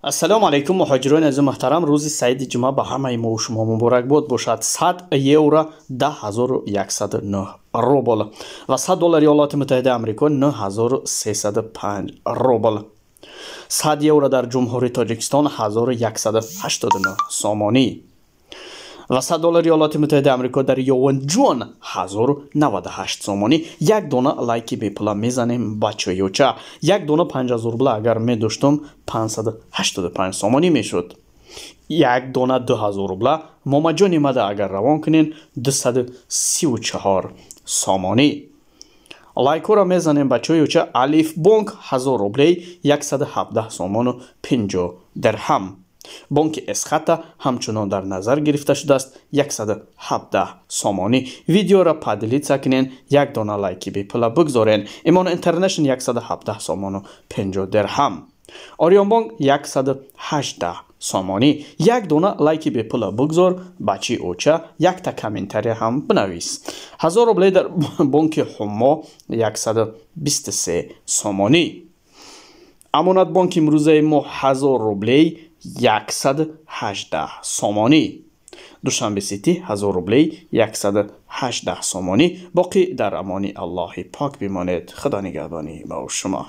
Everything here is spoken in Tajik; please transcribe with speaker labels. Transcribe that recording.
Speaker 1: Ассалому алайкум, муҳоҷирони азиз муҳтарам. Рӯзи саиди ҷумъа ба ҳамаи мо шумо муборакбод бошад. 100 евро 10 109 рубл ва 100 доллари Иёлоти Муттаҳидаи Амрико 9305 рубл. 100 евро дар Ҷумҳурии Тоҷикистон 1189 сомонӣ ва 100 доллари Иёлоти Муттаҳидаи Амрико дар Ёванҷон 1098 сомонӣ. Як дона лайки бепула мезанем, бачаёча. Як дона 5000 рубла агар медоштум, 585 сомонӣ мешуд. Як дона 2000 рубла момаҷони мада агар равон кунен, 234 сомонӣ. Лайкҳоро мезанем, бачаёча. Алифбонк 1000 рублей 117 сомону 50 дирҳам. Бонки Эсхата ҳамчунон дар назар гирифта шудааст, 117 сомонӣ. Видеоро поделиться кунен, як дона лайки бепула бигзорен. Имон Интернешн 117 сомону 50 дирҳам, Ориёнбонк 118 сомонӣ. Як дона лайки бепула бигзор, бачи оча, якта комментария ҳам бинавис. 1000 рублей дар бонки Ҳумо 123 сомонӣ. Амонатбонк имрӯзаи мо 1000 рублей 118 сомонӣ. Душанбе Сити 1000 рублей 118 сомонӣ. Боқӣ дар амони Аллоҳи пок бимонед. Худо нигаҳбони мо шумо.